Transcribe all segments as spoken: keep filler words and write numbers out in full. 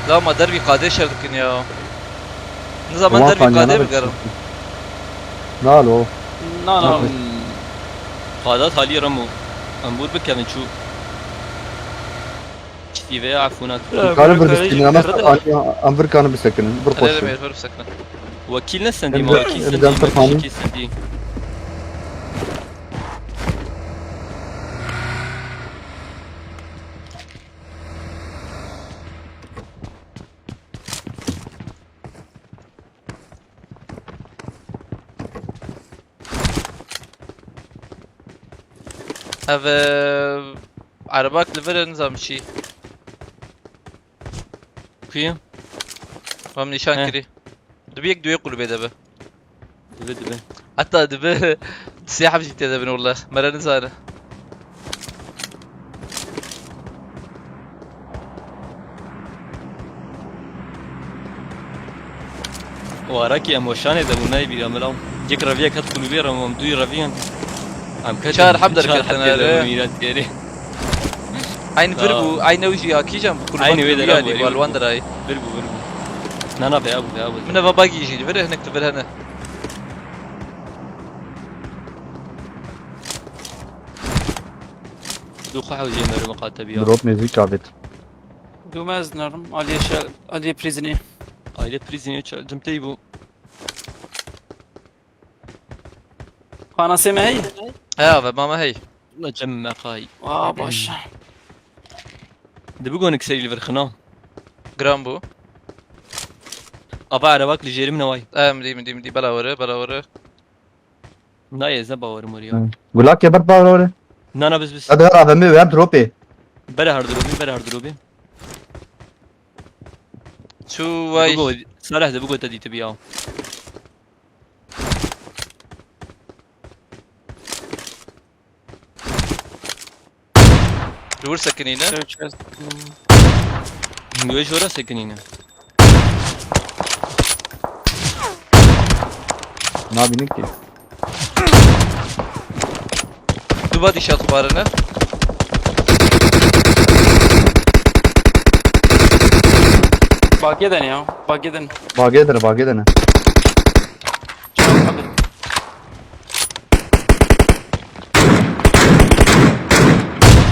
La ma dervî qadê şer dikin ya. Nizaman dervî qadê bigerin. Nalo. Na na. Qadat halî Remo. Em bûr bikevin çû. Çi vê efûna. Em vir kanî bisekinin. Bir xweş. Wekîl ne sendî ma, wekîl sendî ma, wekîl sendî. Ev, e, erebak li vir e, nizam çî. Kuye? Vam nîşan kirî. Dibi yek duwê qulubê de be. Dibe, dibe. Heta dibe sê heb jî tê de bin wele. Mere nizane. Warakî em weşanê de bû nayê bîra milam. Yek reviyek hat kulübê re em duyî reviyan. Em ket çar heb derketine re. Mîrat yeri. Aynı bir bu, aynı ucu ya kîjan bu kulübê. Aynı wê de wî alî, wal wan derayî. Bir bu, bir bu. Na na be abu, be abu. Min eva bagî jî vir, hinek tu vir hene. Du xwe hewcê me re miqate biya. Drop nêzîk avêt. Du me ez narim. Aliyê şe-, aliyê prîzinê. Aliyê prîzinê çe-, cim tey bû. Qanasê me hey? He, ave, ma me hey. La cem me qay. Aa, baş. Dibi gonik serî li vir xina. Giran bû. Ava erebak li jêrim neway. Em dî, min dî, min dî. Bela were, bela were. Nayê, ez ne bawerim weriya. Hı. Gulakê ber bawer were. Na, na, biz, biz. Hadi her A V M ve hem dropê. Bere her dropê, bere her dropê. Çû vay. Bigo, Salih de bigo te dîtibiya. Li wir sekinîne. Search as-, Wê ji we re sekinîne. Nabînin ki. Duba dîşa xwarine. Bagê de ne ya? Bagê de ne? Bagê de ne, bagê de ne?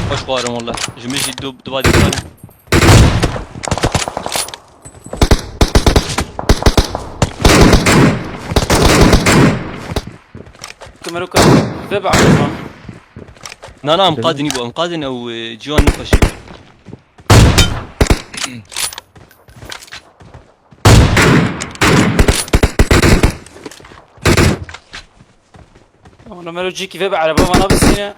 Xweş xwarin wele. Ji min jî du, duba dîsan. Kemeroka ve be araba. Na, na, em qadinî bû, em qadin ew, e, ciwan nixweşî. Ama mero cîkî ve bi ereba vana bisîne.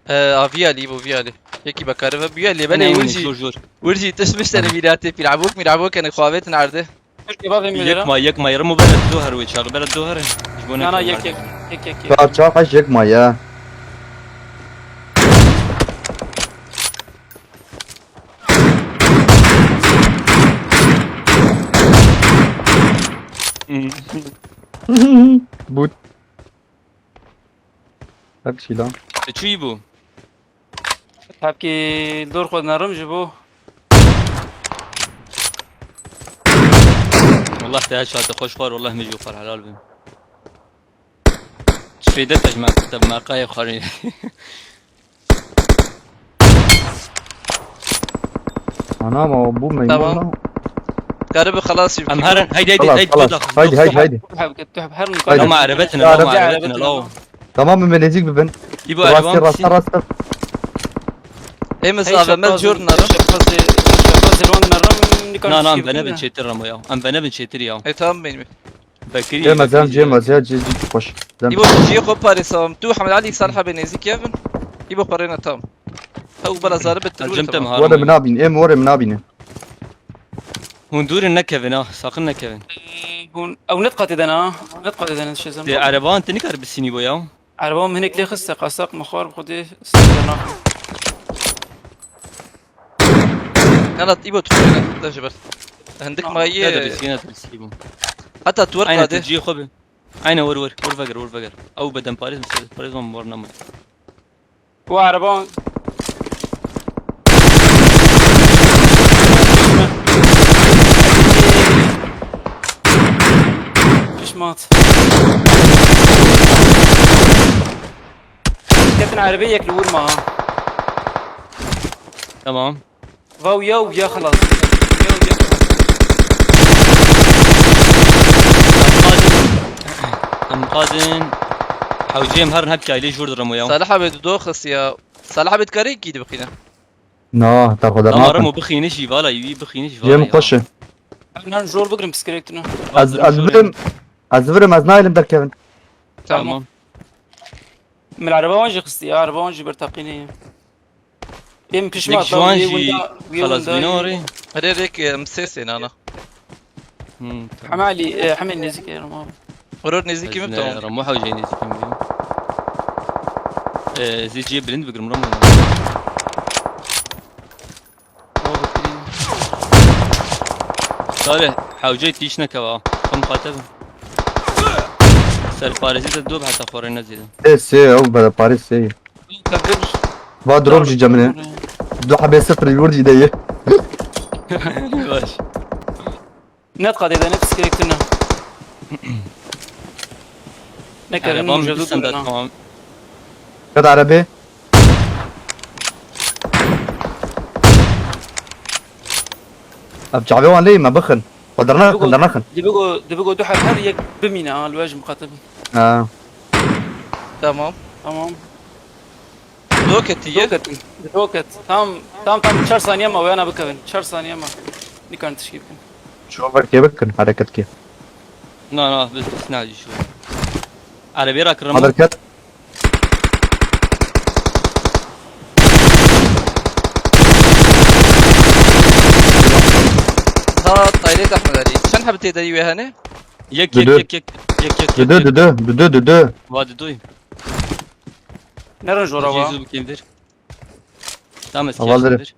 E, a vî alî, bo vî alî. Yekî bekare ve bî alî, belê wir jî. Jor, jor. Wir jî tişt miştene mîratê pîl. Ebok mîr, ebok ene xwavêtin erde. Yek ma, yek ma, yerim û bere doher wê çaxi, bere doher. Ji bo na, na, yek, yek, yek, yek, yek. Çax, çax, yek ma ya. But. Hep çîla. E, çûyî bû. Hepkî dor xwe nerim ji bo. Wallah te çate xweş xwar, wallah me jî xwar helal bin. Şêde te ji me, te bi me qayê xwarî. Ana, ma bû meymun. Tamam. Karibi xelasî. Em herin, haydi, haydi, haydi, haydi, haydi. Tuheb, tuheb, her nokta. Ama erebetine, ama erebetine, lawo. Tamam, min nêzîk bibin. Rastî, rasta, rasta. Ê, min zave me cor narim. Şefazê, şefazê wan narim. Na, na, em venebin çêtir Ramo ya. Em venebin çêtir ya. E, tamam benim. Bekirî, cê me, cê me, cê me, cê, cê, cê, xweş. Îbo, ciyê xwe parê sawim. Tu Hemed Alî Salih bê nêzîkî evin. Îbo, parêna tam. Ew bela zaribê tu. Cem tem. Were min nabîn, êm were min nabîne. Hûn dûrin nekevin ha, saqin nekevin. Hûn, ew net qatê dene ha. Net qatê dene şêzem. Dê ereban te nikar bisînî bo ya. Erba min hinek lê xiste, qasaq min xwar bi xwedê sîndir naxim. Kana Îbo tu ne, te ji ber. Hindik mayî. Te de biskîne tirskî bû. Heta tu wer qadê. Ciyê xwe bi. Aynen, wer, wer, wer veger, wer veger. Ew bedenparêz, bedenparêz wan war nemaye. Bu araba. Mat. Ketin erebê yek li wir ma ha. Tamam. Va û ya û ya xelas. Ya û ya xelas. Em qadin, em qadin. Hewcê em herin hepkî ailê jûr dirim ya. Salih abi, tu doxis ya. Salih abi, dikarî kî dibixîne? Na, te xwe Tamam, dernaxin. Remo bixîne jî, vala, wî bixîne jî, Cem vala ya. Xweş e. Nan jor bigrim, piskirek tune. Ez, ez birim, ez birim, ez naylim derkevin. Tamam. Tamam. Min araba wan jî xistiye, araba wan jî ber taqînê ye. Êm pişma Yek ji wan jî xelas bîne orê. Rê rêk, em, sê sê nana. Hmm, tamam. Hema Alî, e, hemê nêzîk e, Remo abi. Ror nêzîkî min tamam. Remo hewcê nêzîkî min. E, zê cihê bilind bigrim, Remo. Salih, hewcê tîş nekeva. Xwe miqate bin. Serparêzî te du bi heta xwe rê nezîdin. Sê, sê, ew bere parê sê. Takır. Va drop jî cemine. Du hebê sifir li wir jî de ye. Baş. Net qadê de net skerektir ne. Ne Arabam kerin bir sende tamam. Kad arabê. Ev çavê wan lê me bixin. Xwe dernaxin, dernaxin. Dibigo, dibigo du her her yek bimîne ha, li we ji miqate bin. Ha. Tamam. Tamam. Roket diye. Roket, roket. Tam, tam, tam çar saniye ma weyana bikevin. Çar saniye ma. Nikan tişkî bikin. Şu overkê bikin, hareket ki. Na, na, biz, biz ne şu. Arabaya kırma. Hareket. Ha, tayret Ahmed Ali. Çend hebe tê derî wê hene? Yek, yek, Düdü. Yek, yek, yek, yek, yek, Düdü, yek. Düdü, düdü, düdü. Va düdü. Nerin jora va? Cihazı bu kimdir? Tamam, eski Havaldır. Yaşlıdır.